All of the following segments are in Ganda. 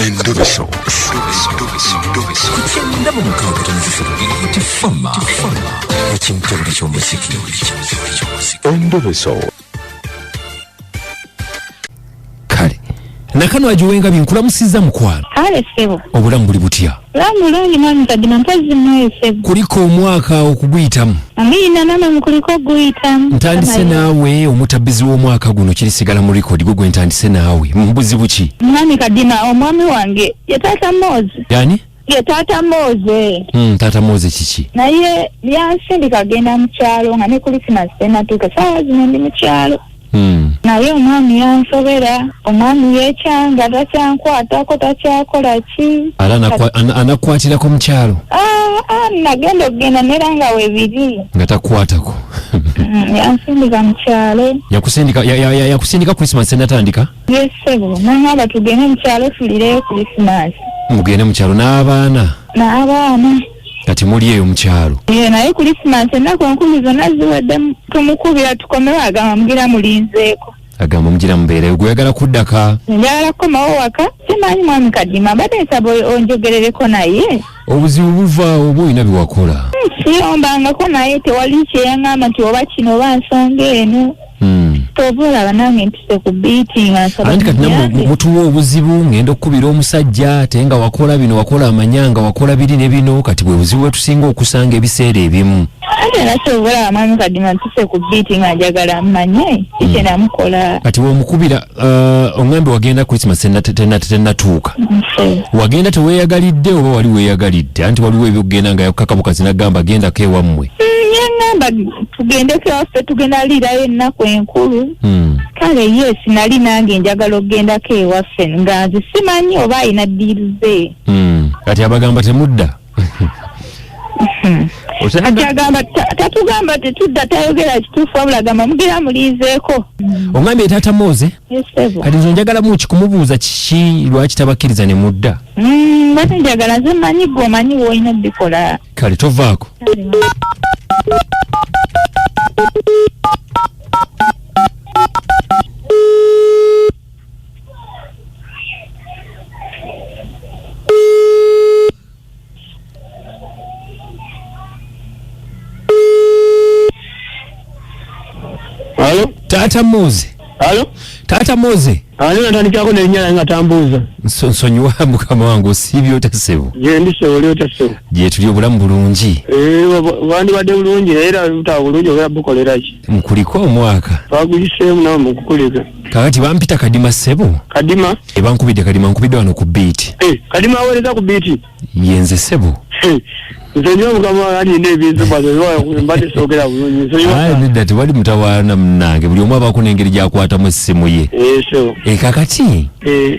Endobeso. Ku 96.3 ekimtebule ky'omuziki. Endobeso. Kale Nakanwagi wengabi, nkulamusizza mukwano. Kale ssebo. Obulamu buli butya? Bulamu bulungi, mwami Kadima, mpozi mweyo ssebo. Kuliko omwaka okuguyitamu. Amiina, namwe mukuliko oguyitamu. Ntandise naawe, omutabbizi w'omwaka guno, kirisigala mu record, gwe gwe ntandise naawe. Mbuzibu ki? Mwami Kadima, omwami wange ye taata Moze. Yani? Ye taata Moze. Taata Moze kiki? Naye yansindika genda mu kyalo nga ne Christmas tenatuuka, saawa zino ndi mu kyalo. Naye omwami yansobera, omwami yekyanga, takyankwatako, takyakola ki. Ala anakwatirako mu kyalo? Ah, ah, nagenda okugenda nera nga webiri. Nga takwatako. Yansindika mu kyalo. Yakusindika yakusindika Christmas tenatandika? Yes ssebo, nangamba tugende mu kyalo tulireyo Christmas. Mugende mu kyalo n'abaana? N'abaana. Kati muli eyo mu kyalo? Ye, naye Christmas ennaku enkulu zonna ziwedde, tumukubira tukomewo, agamba mugira mulinzeeko. Agamba mugira mubeereyo. Gweyagala kuddaka? Njagala kukomawo waka. Simanyi, mwami Kadima, mbadde nsaba onjogerereko naye. Obuzibu buva oba olina byewakola? Siyombangako naye, tewali kyeyaŋŋamba nti oba kino oba nsonga eno. Toba olaba nange mpise ku biiti nga nsaba Anti kati nammwe munyambe. Mutuwa obuzibu, ngenda okukubira omusajja ate nga wakola bino, wakola amanyanga, wakola biri ne bino. Kati bwe buzibu bwe tusinga okusanga ebiseera ebimu. Ate era kyova olaba, mwami Kadima, mpise ku biiti nga njagala mmanye kiki namukola. Kati womukubira, oŋŋambe wagenda Christmas tennatuuka. Nse. Wagenda teweeyagalidde oba wali weeyagalidde? Anti waliwo ebyokugenda nga yakukakabukazi nagamba gendako ewammwe. Yaŋŋamba tugendeko ewaffe, tugenda liirayo ennaku enkulu. Kale yes, nali nange njagala okugendako ewaffe nga nze simanyi oba alina deal ze. Kati abagamba temudda? Kati agamba tatugamba tetudda, tayogera kituufu, wabula agamba mugira mulinzeeko. Oŋŋambye taata Moze? Yes, ssebo. Kati nze njagala muki kumubuuza kiki, lwaki tabakkiriza ne mudda? Mbadde njagala, nze mmanyi gwe omanyi woolina obikola. Kale tovaako. Alo? Taata Moze? Alo? Taata Moze? Ani natandikirako nerinnya lange nga tambuuza? Nsonyiwa mukama wange, osiibye otya ssebo? Gye ndi ssebo, oli otya ssebo? Gye tuli, obulamu bulungi. Wandibadde bulungi, naye era butaba bulungi obeera bukolera ki? Nkuliko omwaka. Twaguyiseemu nawe mukukulika. Kakati bampita Kadima ssebo. Kadima? E, bankubidde Kadima, nkubidde wano ku biiti. Kadima aweereza ku biiti? Yenze ssebo. Nze nyo mukama alina ebintu mbadde soogera bulungi, nsonyiwa. Ayi nedda, tewali mutawaana munnange, buli omu abaako n'engeri gy'akwatamu essimu ye. Ssebo. E, kakati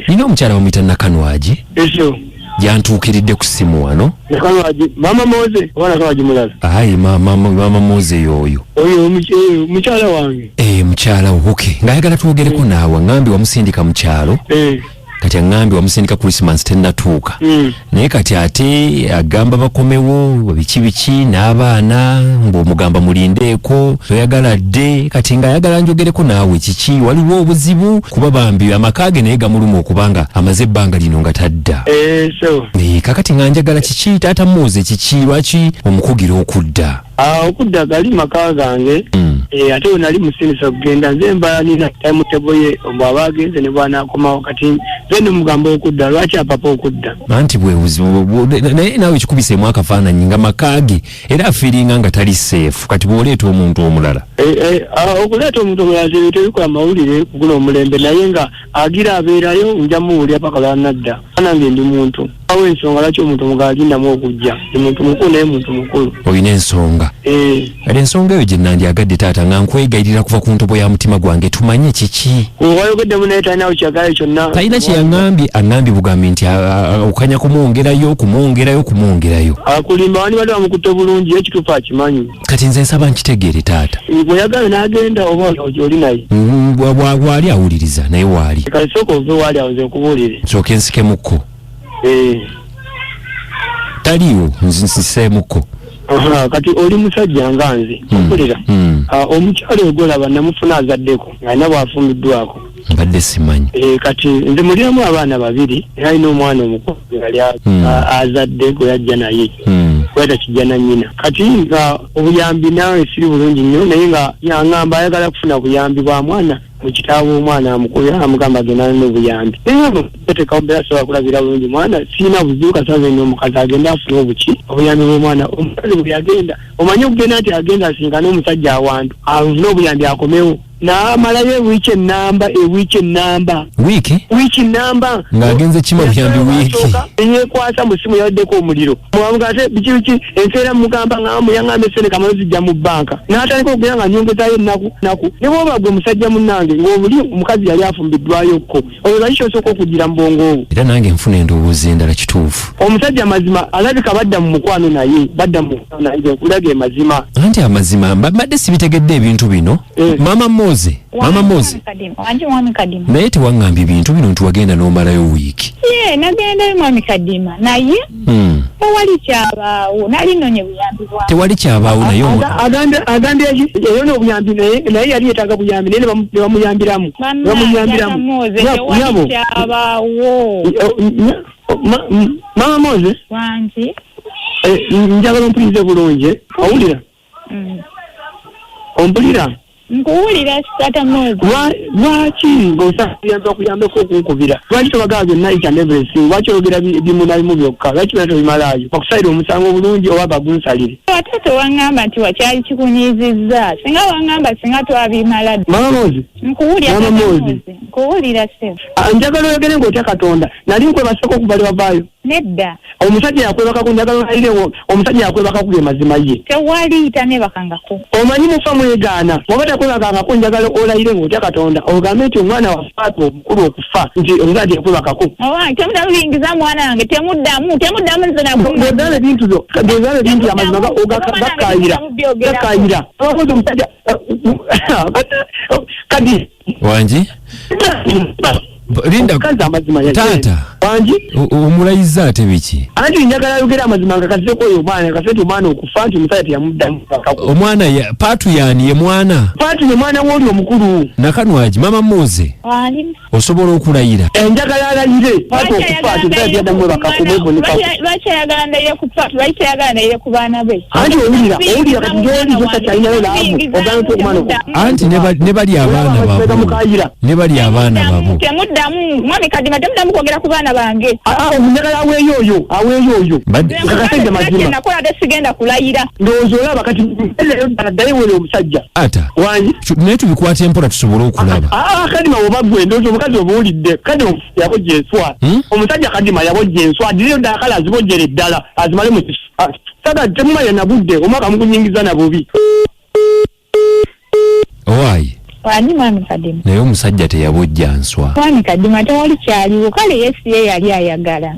nina omukyala bamuyita Nakanwagi. Ssebo. Gyantuukiridde ku ssimu wano. Nakanwagi mama Moze oba Nakanwagi mulala? Ayi mama Moze y'oyo. Oyo mukyala wange. E, mukyala wo, okay, ng'ayagala twogereko naawe. Aŋŋambye wamusindika mu kyalo. Kati aŋŋambye wamusindika Christmas tennatuuka. Naye kati ate agamba bakomewo biki biki n'abaana, ng'omugamba mulindeeko, toyagala dde. Kati ng'ayagala njogereko naawe kiki, waliwo obuzibu, kuba bambi amaka ge naye gamuluma okubanga amaze ebbanga lino nga tadda. Ssebo. Kakati nga njagala kiki, taata Moze, kiki, lwaki omukugira okudda? Ah, okudda gali maka gange. Ate we nali musindisa okugenda, nze mba nina timetable ye bw'aba agenze ne bw'anaakomawo. Kati nze nemugamba okudda, lwaki apapa okudda? Anti bwe buzibu naye naawe kikubiseemu akafaananyi nga maka ge era afeelinga nga tali safe. Kati bw'oleeta omuntu omulala? Okuleeta omuntu omulala nze tebikola mawulire kuguno omulembe, naye nga agira abeerayo nja muwulira paka lwanadda. Nange ndi muntu, awo ensonga lwaki omuntu omugala alindamu okujja. Ndi muntu mukulu, naye muntu mukulu. Olina ensonga. Kati ensonga eyo gye nandyagadde taata, nga nkwegayirira kuva ku ntobo ya mutima gwange, tumanye kiki. Wayogeddemu naye? Talinawo kyagala kyonna? Talina kye yaŋŋambye, aŋŋambye bugambi nti okanya kumwongerayo, kumwongerayo, kumwongerayo. Akulimba, wandibadde bamukutte bulungi, ye ekituufu akimanyi. Kati nze nsaba nkitegeere taata. Bweyagala n'agenda oba oli naye? Waali awuliriza, naye waali. Kati sooka ove waali awo nze nkubuulire. Nsooke nsikemukko? Eh. Taliiwo, nsiseemukko. Aha, kati oli musajja nga nze, mpulira. Omukyala oyo gwolaba namufuna azaddeko, ng'alina bw'afumbiddwako. Mbadde simanyi. Kati nze mulinamu abaana babiri, era alina omwana omukulu yali azadde gwe yajja naye. Kweta kijja na nnyina. Kati nga obuyambi naawe siri bulungi nnyo, naye nga yaŋŋamba ayagala kufuna buyambi bwa mwana mu kitaawe omwana amukulu amugamba agenda n'obuyambi. Naye nga teekawo mbeera sobola kulabira bulungi mwana, sirina buzibu kasaze nno omukazi agenda afune obuki obuyambi bw'omwana. Omukazi bwe yagenda, omanyi okugenda nti agenda asinkane omusajja awantu afune obuyambi akomewo. N'amalayo ewiiki ennamba. Wiiki? Wiiki nnamba. Ng'agenze kima buyambi wiiki. Yeekwasa mu ssimu yabaddeko omuliro. Mwamuga ate biki biki enkeera mugamba ng'amu yaŋŋamba essente kamala zijja mu bbanka. N'atandika okugenda nga nnyongezaayo ennaku naku. Ne bw'oba gwe musajja munnange ng'obuli omukazi yali afumbiddwayokko. Olwo lwaki ky'osooka okugira mu bwongo obwo? Era nange nfuna endowooza endala kituufu. Omusajja mazima alabika badda mu mukwano naye, badda mu mukwano naye nkulaga amazima. Anti amazima mbadde sibitegedde ebintu bino. Mama Moze, Mama Moze. Wangi mwami Kadima. Naye tewaŋŋambye bintu bino nti wagenda n'omalayo wiiki. Ye, nagendayo mwami Kadima naye tewali kyabaawo, nali nnonye buyambi bwa. Tewali kyabaawo naye agambye eyo n'obuyambi naye yali yeetaaga buyambi naye ne bamuyambiramu. Bamuyambiramu. Tewali kyabaawo. Mama Moze. Wangi. Njagala ompulirize bulungi. Owulira? Ompulira? Nkuwulira Tata Moze. Lwaki ng'osaba okuyambako okunkubira? Lwaki tobagamba byonna each and everything? Lwaki oyogera bimu na bimu byokka? Lwaki byonna tobimalaayo? Bakusalire omusango bulungi oba bagunsalire? Ate tewaŋŋamba nti wakyali kikunyiizizza. Singa waŋŋamba singa twabimala. Mama Moze. Nkuwulira Tata Moze. Nkuwulira ssebo. Njagala oyogere ng'otya Katonda. Nali nkwebaseko okuva lwe wavaayo. Nedda. Omusajja yakwebakako, njagala olayirewo omusajja yakwebakako ge mazima ye. Tewali tanebakangako. Omanyi mufa mwegaana. Bw'oba takwebakangako njagala olayire ng'otya Katonda. Ogambe nti omwana wa Faatu omukulu okufa nti omusajja yakwebakako. Owange temuddamu biyingiza mwana wange, temuddamu nze naku. Bw'ozaala ebintu byo, bw'ozaala ebintu byo amazima gakkaayira. Gakkaayira. Abakozi omusajja kati. Wangi? Linda taata omulayiza ate biki? Anti njagala ayogere amazima nga kaseko oyo omwana kasete omwana okufa nti omusajja teyamuddamu. Omwana ya Paatu yaani ye mwana? Paatu ye mwana w'oli omukulu. Nakanwagi Mama Moze. Osobola okulayira? Njagala alayire Paatu okufa nti omusajja teyaddamu webakako mwebonekako. Lwaki ayagala ndayire ku Paatu? Lwaki tayagala ndayire ku baana be? Anti owulira kati gy'oli gy'otakyalinayo laavu ogambe nti omwana okufa. Anti ne bali abaana babo. Ne bali abaana babo. Temuddamu mwami Kadima, temuddamu kwogera ku baana bange. Njagala aweeyo oyo, aweeyo oyo. Akasajja mazima. Nakola ate sigenda kulayira. Ndowooza olaba kati ddayo weri omusajja. Ata. Wangi. Naye tubikwate mpola tusobole okulaba. Kadima oba gwe ndowooza omukazi obuwulidde. Kadima yabojja enswa. Omusajja Kadima yabojja enswa. Addireyo ddala kale azibojjere ddala azimale mu saga temumanya na budde omwaka mugunyingiza na bubi. Owaayi. Wani mwami Kadima. Naye omusajja teyabojja nswa. Mwami Kadima tewali kyaliwo kale yesi ye yali ayagala.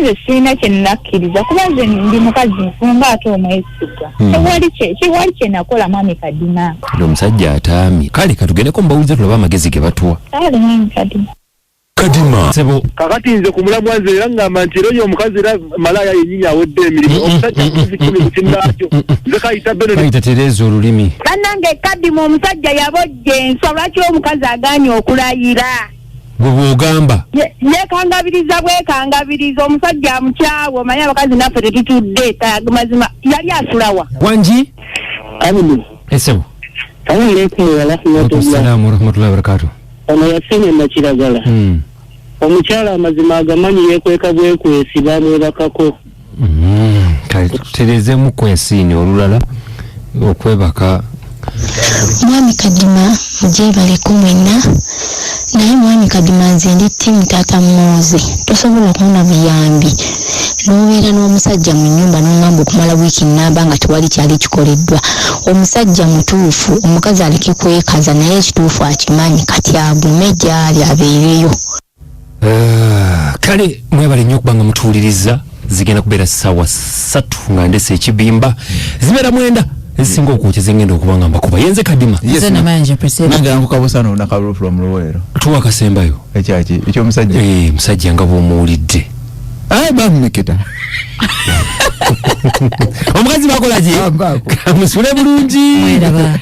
Nze sirina kye nnakkiriza kuba nze ndi mukazi nfumba ate omwesigwa. Tewali kye nakola mwami Kadima. Omusajja ataamye. Kale katugendeko mbawulize tulabe amagezi ge batuwa. Kale mwami Kadima. Kadima. Sebo. Kakati nze ku mulamwa nze era ngamba nti era oyo omukazi era malaaya yennyini awedde emirimu. Omusajja akuzi kumi ku kinnaakyo. Nze kayita Beno. Kayita Tereza olulimi. Bannange Kadima omusajja yabojja enswa lwaki omukazi agaanye okulayira? Gwe bw'ogamba. Yeekangabiriza bwekangabiriza omusajja amukyawe omanyi abakazi naffe tetutudde mazima yali asulawa. Wangi? Abdu. Esebo. Assalamu alaikum wa rahmatullahi. Assalamu wa rahmatullahi wa barakatuh. Ono yasinye Nakiragala. Omukyala amazima agamanyi yeekweka bwekwesi bamwebakako. Kale tutereezeemu kwesiini olulala okwebaka. Mwami Kadima mugyebaleko mwenna, naye Mwami Kadima nze ndi ttiimu Taata Moze. Tosobola kufuna buyambi n'obeera n'omusajja mu nnyumba n'ongamba okumala wiiki nnamba nga tewali kyali kikoleddwa. Omusajja mutuufu, omukazi aleke kwekaza naye ekituufu akimanyi kati agume gy'ali abeereyo. Kale mwebale nnyo okubanga mutuwuliriza. Zigenda kubeera ssaawa 3 nga ndese ekibimba zibeera 9 ezisinga okwokya zengenda okuba nga mbakuba. Yenze Kadima. Nze Namayanja Priscilla. Nange nkukabusa no nakalu from Luweero. Tuwa akasembayo. Ekyaki eky'omusajja. Musajja nga bw'omuwulidde. Bamumeketa. Omukazi bakola ki? Baako. Musule bulungi. Mweraba.